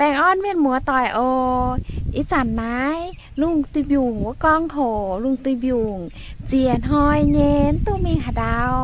Baengh orn mienh muoz-doic oc. Ih zanc naaiv lungh duih mbiungc wuov gorngv hoc, lungh duih mbiungc ziex hnoi nyei, mv duqv mingh haaix ndau.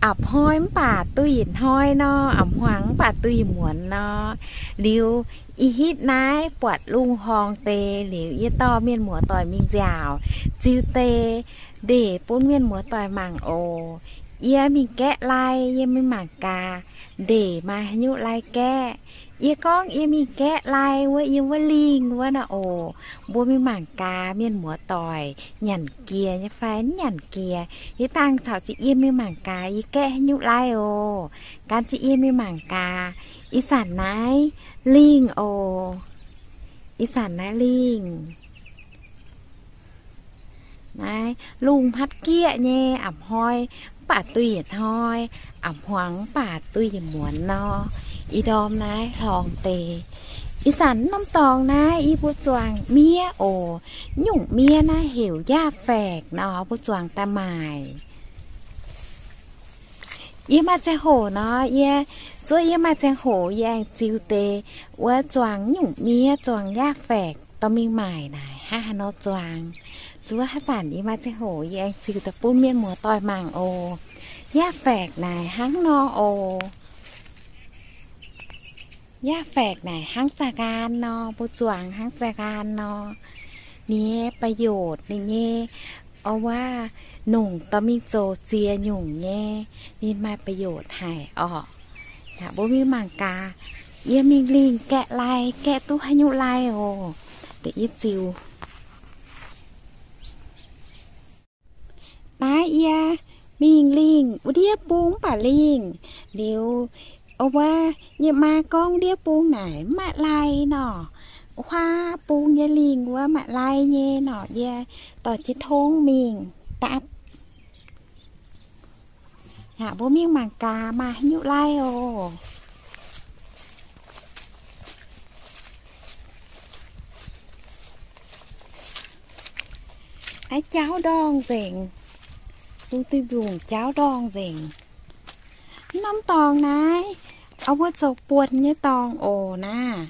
A'hnoi mv baac duih yietc hnoi nor, a'hmuangx mv baac duih yietc muonz nor. Liuz, ih hitv naaiv buatc lungh horngh deix liuz, yie dorh mienh muoz-doic mingh nziaauc, ziux deix ndeic bun mienh muoz-doic mangc oc. Yie mingh gaeqv lai, yie mingh mangc gaax ndeic maaih haaix nyungc lai gaeqv. Yie gorngv yie mingh gaeqv lai wuov, yiem wuov lingh wuov nor oc. Mbuo mingh mangc gaax mienh muoz-doic nyanc jiex nyei fai mv nyanc jiex. Yie dangh caux jienv yie mingh mangc gaax yie gaeqv haaix nyungc lai oc. Gan jienv yie mingh mangc gaax. Ih zanc naaiv lingh oc. Ih zanc naaiv lingh. Naaiv lungh hmatv gieqv nyei, a'hnoi mv baac duih yietc hnoi, a'hmuangx mv baac duih yietc muonz nor. Ih ndorm naaiv hlorngx deix. Ih zanc norm dorngx naaiv yie mbuo zuangx miev oc. Nyungc miev naaiv heuc njaah faeqc nor, mbuo zuangx daaih maaic. Yie maaih ziangh hoc nor, yie zuov yie maaih ziangh hoc yie aengx ziux deix wuov zuangx nyungc miev, zuangx njaah faeqc dorh mingh maaic naaic hnangv haaix nor zuangx. Zuov haaix zanc yie maaih ziangh hoc yie aengx ziux daaih bun mienh muoz-doic mangc oc. Njaah faeqc naaic hnangv nor oc. Njaah faeqc naaic hnangv zaah nqaan nor, mbuo zuangx hnangv zaah nqaan nor. Ninh nyei ประโยชน์ ninh nyei, o wuov, nongc dorh mingh zoux ziex nyungc nyei, ninh maaih ประโยชน์ haic orqc. Yaac mbuo mingh mangc gaax. Yie mingh lingh gaeqv lai, gaeqv duqv haaix nyungc lai oc. Deix yie ziux. Naaiv yie mingh lingh wuov ndiev bung mv baac lingh liuz, o wuov, nyei maa gorngv ndiev bung naaic mv maaih lai nor. Huaav bung nyei lingh wuov maaih lai nyei nor, yie dorh jienv tongv mingh dapv. Yaac mbuo mingh mangc gaax maaih haaix nyungc lai oc. Naaiv jauv ndorngh nzengc. Bung duih mbiungc jauv ndorngh nzengc. Mv norm dorngx naaiv, o mbuo zoux buonc nyei dorngx oc naaiv.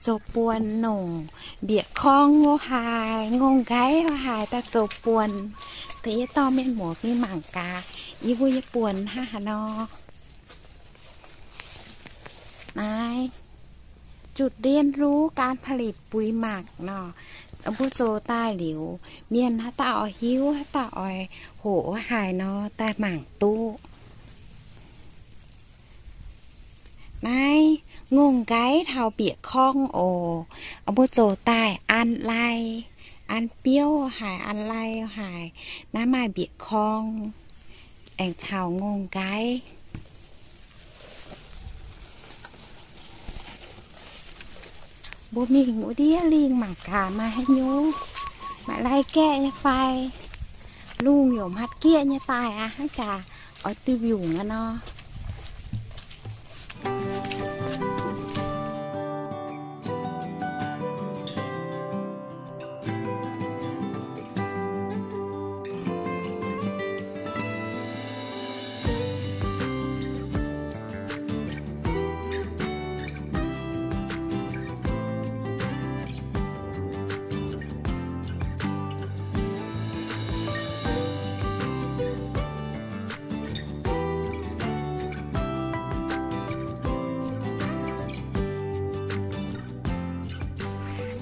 Zoux buonc nongc mbieqc korng o haaix, ngongh nqaiv o haaix daaih zoux buonc. Deix yie dorh mienh muoz mingh mangc gaax, yie mbuo nyei buonc hnangv haaix nor. Naaiv จุดเรียนรู้การผลิตปุ๋ยหมัก nor, mbuo zoux daaih liuz, mienh haaix dauh oix hiuv, haaix dauh oix hoqc o haaix nor daaih mangc duqv. Naaiv ngongh nqaiv taux mbieqc korng oc. Mbuo zoux daaih an lai, an biouv haic, an lai haic. Naaiv maaih mbieqc korng aengx caux ngongh nqaiv. Mbuo mingh wuov ndiev lingh mangc gaax maaih haaix nyungc, maaih lai gaeqv nyei fai. Lungh yaac hmatv gieqv nyei daaih aqv, hnangv jaax oix duih mbiungc aqv nor.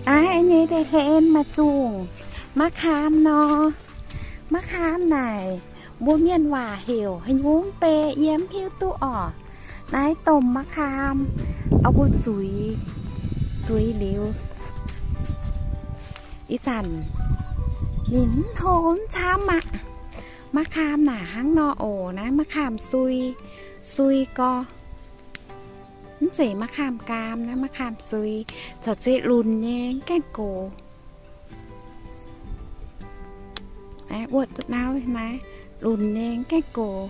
Naaiv nyei deix hlen maaih zungh ma'kaam nor. Ma'kaam naaic, mbuo mienh waac heuc haaix nyungc mv bei, yie mv hiuv duqv orqc. Naaiv domh ma'kaam, o mbuo zuiz, zuiz liuz, ih zanc ninh mv hlo mv camv aqv. Ma'kaam naaic hnangv nor oc. Naaiv ma'kaam sui, sui gorx. Mv zeiz ma'kaam gaam, naaiv ma'kaam sui, caux zeiv lunx nyei, mv gaengh gox. Wuov duqv nauv naaiv lunx nyei, mv gaengh gox.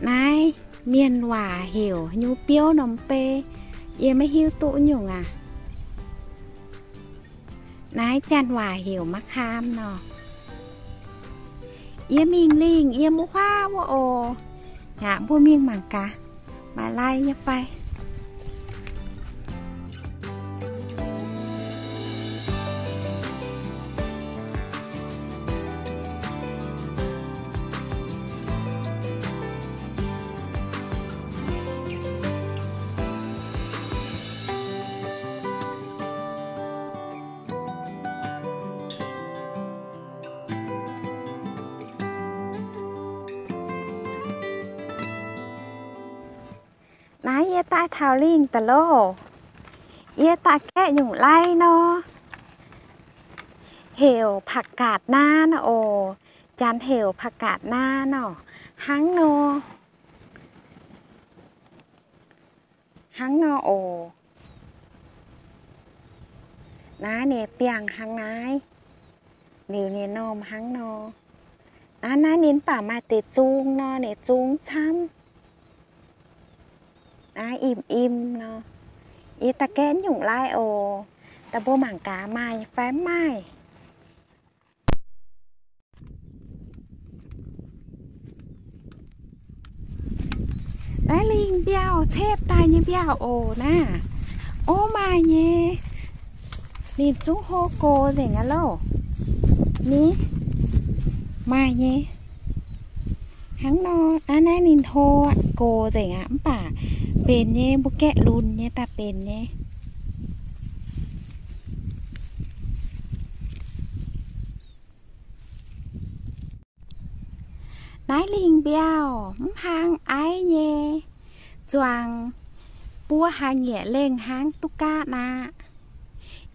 Naaiv mienh waac heuc haaix nyungc biouv nor mv bei, yie maiv hiuv duqv nyungc aac. Naaiv janx waac heuc มะขาม nor. Yie mingh lingh yiem wuov huaav wuov oc. Aqc, mbuo mingh mangc gaax, maaih lai nyei fai. Naaiv yie daaih taux lingh daaih loh. Yie daaih gaeqv nyungc lai nor, heuc ผักกาดนา nor oc. Janx heuc ผักกาดนา nor. Hnangv nor, hnangv nor oc. Naaiv ninh biangh hnangv naaiv. Liuz ninh norm hnangv nor. Naaiv, naaiv ninh mv baac maaih deix zung nor, ninh zung camv. Naaiv im im nor. Yie daaih gaeqv nyungc lai oc. Daaih mbuo mangc gaax maaih fai mv maaih. Naaiv lingh mbiauh, cepv daaih nyei mbiauh oc naaiv. Ov, maaih nyei. Ninh zungv hlo gox nzengc aqv loh. Ni, maaih nyei. Hnangv nor, naaiv, naaiv ninh hlo gox nzengc aqv, mv baac benx nyei, mbuo gaeqv lunx nyei daaih benx nyei. Naaiv lingh mbiauh mv hlang aiv nyei, zuangx buo hlaax nyieqc lengh hnangv duqv gapv aqv.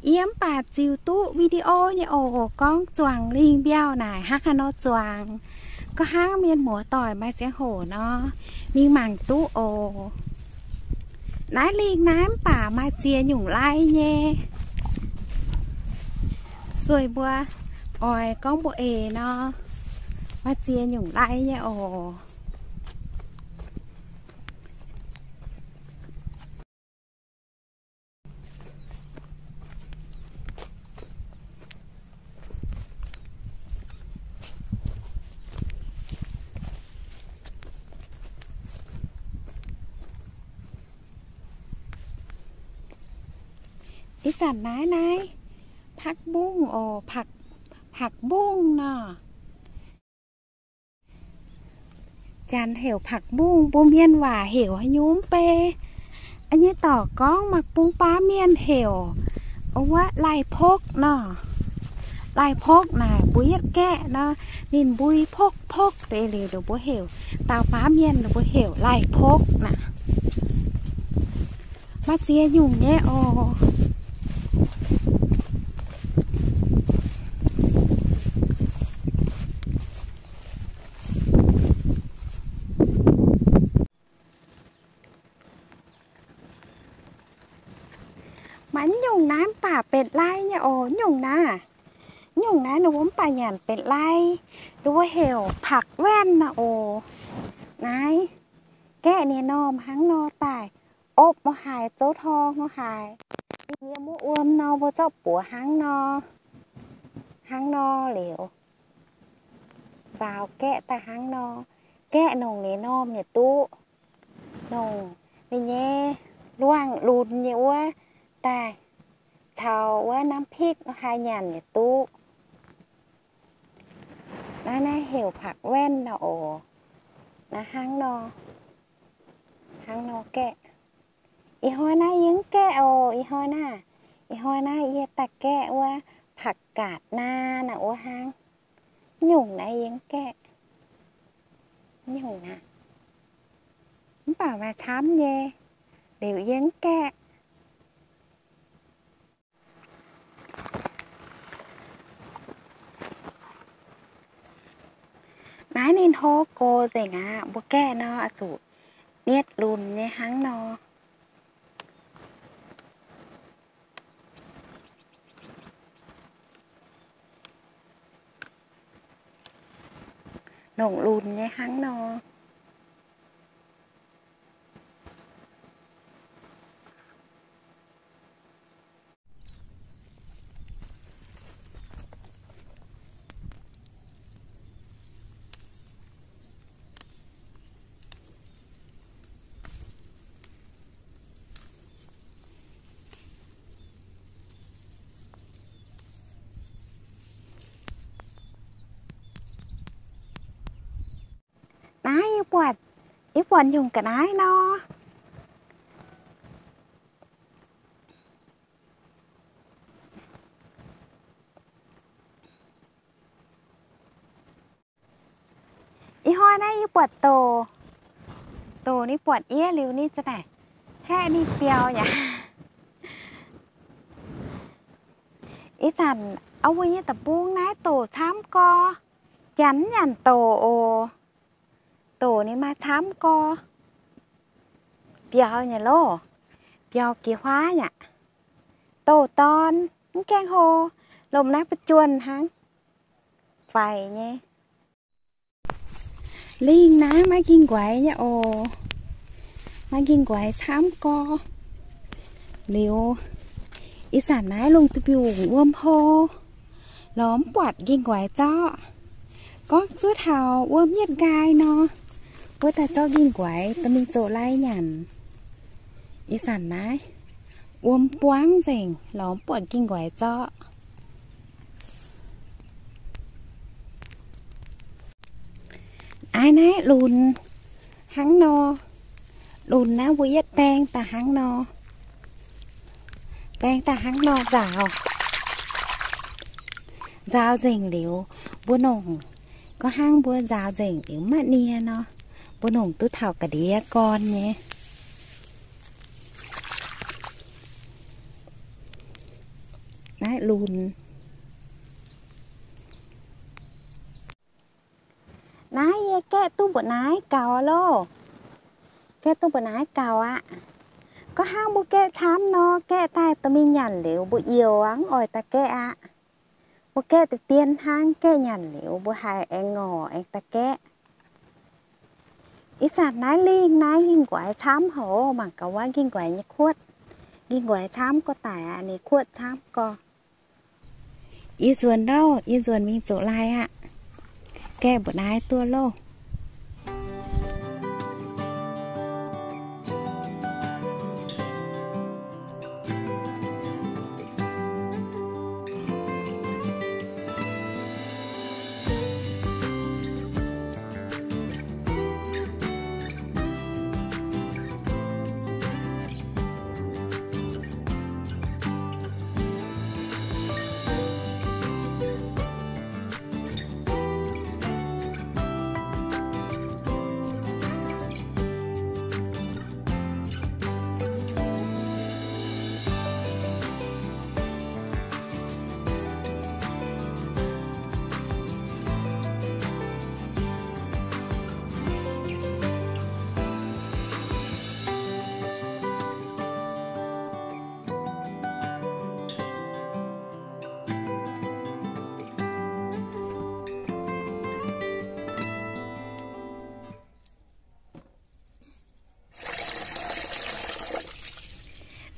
Yie mv baac ziux duqv video nyei oc, gorngv zuangx lingh mbiauh naaic hnangv haaix nor zuangx. Gorngv hnangv mienh muoz-doic maaih ziangh hoc nor, mingh mangc duqv oc. Naaiv lingh naaiv mv baac maaih ziex nyungc lai nyei. Sueih mbuo oix gorngv mbuo eix nor, maaih ziex nyungc lai nyei oc. Ih zanc naaiv naaiv, ผักบุ้ง oc, ผัก ผักบุ้ง nor. Janx heuc ผักบุ้ง, mbuo mienh waac heuc haaix nyungc mv bei. Nyei dorc gorngv maaih bung baav mienh heuc wuov lai-pokv nor. Lai-pokv naaic mbuo yietv gaeqv nor, ninh mbui pokv pokv deix liuz, ninh mbuo heuc, dauh baav mienh ninh mbuo heuc lai-pokv naaic. Maaih ziex nyungc nyei oc. Maiv nyungc naaiv mv baac benx lai nyei oc. Nyungc naaiv, nyungc naaiv ninh mbuo mv baac nyanc benx lai. Ninh mbuo heuc ผักแว่น nor oc. Naaiv gaeqv ninh normh hnangv nor daaih, opv nor haaix, zouv tor nor haaix. Yie mbuo wuom nor mbuo zorqv buoz hnangv nor, hnangv nor liuz, faaux gaeqv daaih hnangv nor. Gaeqv nongc ninh normh yietc duqv, nongc ninh nyei luangh lunx nyei wuov daaih caux wuov น้ำพริก nor haih nyanc yietc duqv. Naaiv naaiv heuc ผักแว่น nor oc. Naaiv hnangv nor, hnangv nor gaeqv. Ih hnoi naaiv yie mv gaeqv oc. Ih hnoi naaiv, ih hnoi naaiv yie daaih gaeqv wuov ผักกาดนา naaiv wuov hnangv. Nyungc naaiv yie mv gaeqv. Nyungc naaiv mv baac maaih camv nyei, liuz yie mv gaeqv. Naaiv ninh hlo gox nzengc aqv. Mbuo gaeqv nor oix zuqc nietv lunx nyei hnangv nor. Nongc lunx nyei hnangv nor. Naaiv yie buatc, yie buatc nyungc ga'naaiv nor. Ih hnoi naaiv yie buatc doc, doc ninh buatc yie liuz ninh za'naaic Haeqv ninh biaux yaac. Ih zanc wuov nyei deic-bung naaiv doqc camv gorx, janx nyanc doqc oc. Doqc ninh maaih camv gorx. Biaux nyei loh, biaux jiex huaav nyei aqv. Doqc dorn, mv gaengh hlo, lomh naaiv buo juonh hnangv. Faix nyei. Lingh naaiv maiv nqingh nquaix nyei oc. Maiv nqingh nquaix camv gorx. Liuz, ih zanc naaiv lungh duih mbiungc wuom hlo, lorz mv buatc nqingh nquaix zorqv. Gorngv zuov taux wuom yietv nqaai nor, wuov daaih zorqv nqingh nquaix dorh mingh zoux lai nyanc. Ih zanc naaiv wuom buangv nzengc, lorz mv buatc nqingh nquaix zorqv. Aav, naaiv lunx hnangv nor. Lunx naaiv mbuo yietv baeng daaih hnangv nor. Baeng daaih hnangv nor nzaaux. Nzaaux nzengc liuz, mbuo nongc, gorngv hnangv mbuo nzaaux nzengc liuz maiv nie nor, mbuo nongc duqv taux ga'ndiev gorn nyei. Naaiv lunx. Naaiv yie gaeqv duqv mbu'naaiv gaux loh. Gaeqv duqv mbu'naaiv gaux aqv. Gorngv hnangv mbuo gaeqv camv nor, gaeqv daaih dorh mingh nyanc liuz mbuo youx aqv, mv oix daaih gaeqv aqv. Mbuo gaeqv deix dien hnangv, gaeqv nyanc liuz mbuo haih aengx ngorc aengx daaih gaeqv. Ih zanc naaiv lingh naaiv nqingh nquaix camv haic, mangc gaax wuov nqingh nquaix nyei kuotv. Nqingh nquaix camv gorx daic aqv, ninh kuotv camv gorx. Yie nzuonx loh, yie nzuonx mingh zoux lai aqv. Gaeqv mbu'naaiv duqv loh.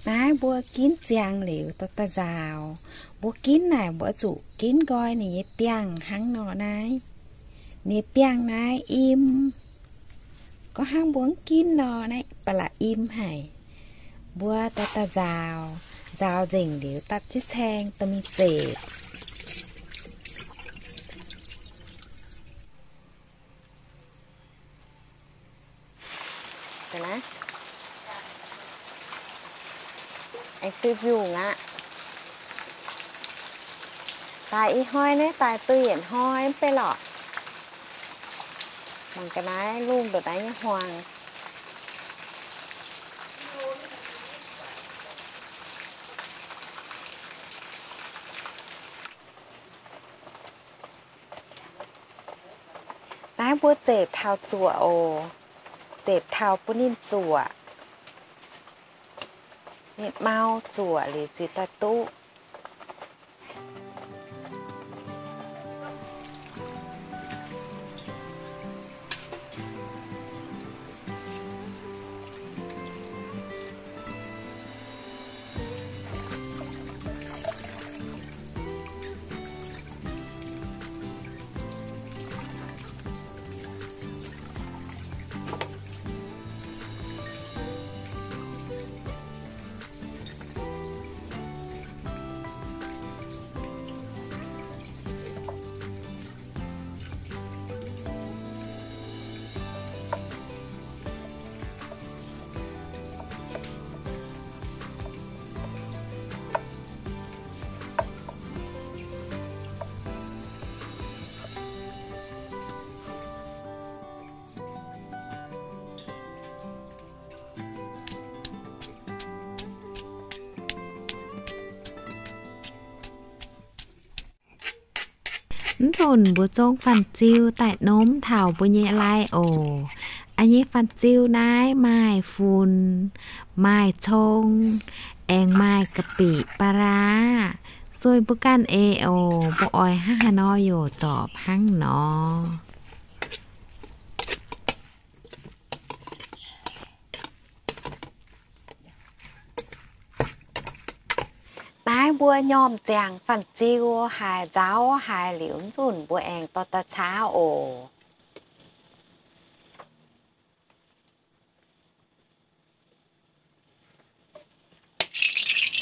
Naaiv mbuo ginv ziangx liuz dorh daaih nzaaux. Mbuo ginv naaic mbuo zuqc ginv nqoi ninh nyei biangh hnangv nor naaiv. Ninh nyei biangh naaiv im. Gorngv hnangv mbuo mv ginv nor naaiv ba'laqc im haic. Mbuo dorh daaih nzaaux, nzaaux nzengc liuz dapv jienv caeng dorh mingh zepc. Aengx duih mbiungc aqv. Daaih i hnoi naaiv daaih duih yietc hnoi mv bei lorqc. Mangc ga'naaiv lungh ndongc naaiv nyei hmuangx. Naaiv mbuo zepc taux zuoqc oc. Zepc taux bun ninh zuoqc. Ninh mau zuoqc liuz ziouc daaih duqv. Mv nzunc mbuo zong fanh ziu daaih nomv taux mbuo nyei lai oc. A'nyei fanh ziu naaiv maaih funx, maaih cong, aengx maaih ga'bic, ปลาร้า, sueih mbuo ganh ei oc. Mbuo oix hnangv haaix nor yaac zorpc hnangv nor. Naaiv mbuo nyormh ziangx fanh ziu haaix, nzauv haaix liuz, mv nzunc mbuo aengx dorh daaih caauv oc.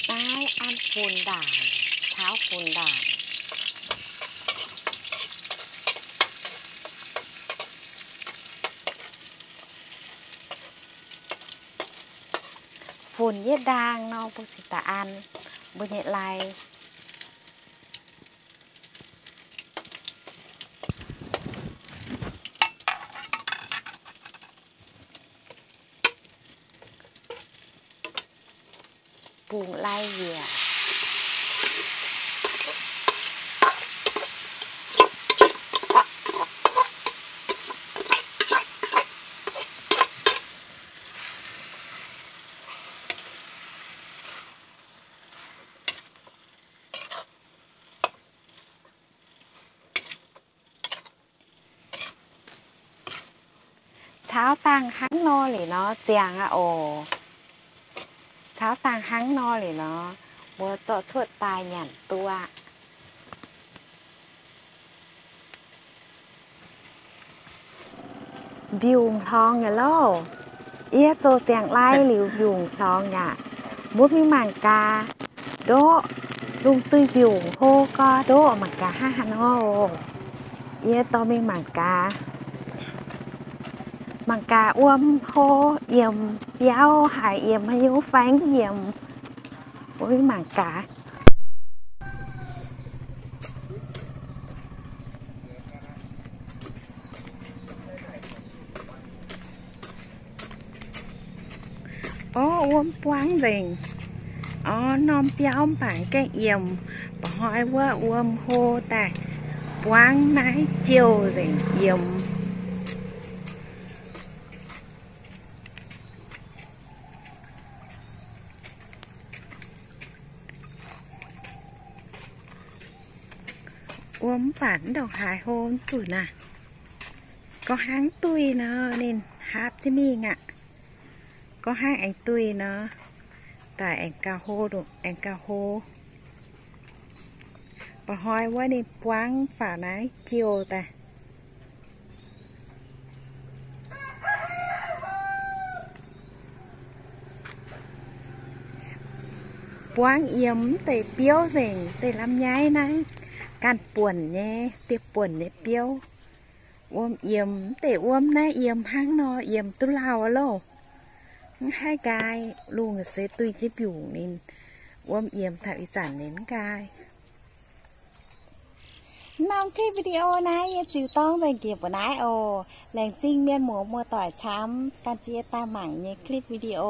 Naaiv an funx ndaangc, caauv funx ndaangc. Funx yietv ndaang nor, mbuo cingx daaih an mbuo nyei lai. Bungx lai yaac caauv dangh hnangv nor liuz nor ziangx aqv oc. Caauv dangh hnangv nor liuz nor, mbuo zorqv cuotv daaih nyanc duqv aqv. Mbiungc hlorngx nyei loh. Yie zoux ziangx lai liuz mbiungc hlorngx yaac mbuo mingh mangc gaax. Ndoqv lungh duih mbiungc hlo gorx, ndoqv mangc gaax hnangv haaix nor oc. Yie dorh mingh mangc gaax. Mangc gaax wuom hlo, yiemx biauv haaix, yiemx haaix nyungc faeng yiemx. Mbuo mingh mangc gaax. Orv, wuom buangv nzengc. Orv, norm biauv mv baac gaengh yiemx. Mba'hnoi wuov wuom hlo daaih, buangv naaiv jouh nzengc yiemx. Wuom mv baac mv ndongc haaix hlo mv zunc naaic. Gorngv hnangv duih nor, ninh haapv jienv mingh aqv. Gorngv hnangv aengx duih nor, daaih aengx gauh hlo, aengx gauh hlo. Mba'hnoi wuov ninh buangv faaux naaiv jouh daaih. Buangv yiemx mv deix biouv nzengc, deix lamh nyaiv naaiv ganh buonc nyei, dieh buonc nyei biouv. Wuom yiemx mv deix wuom naaiv yiemx hnangv nor, yiemx duqv lauh loh. Mv haih nqaai, lungh se duih jienv mbiungc ninh. Wuom yiemx taux ih zanc ninh mv nqaai. Norm clip video naaiv yie ziux dorngv nzengc njiec mbuo naaiv oc. Laengz zingh mienh muoz muoz-doic camv gan jienv yie daaih mangc nyei clip video.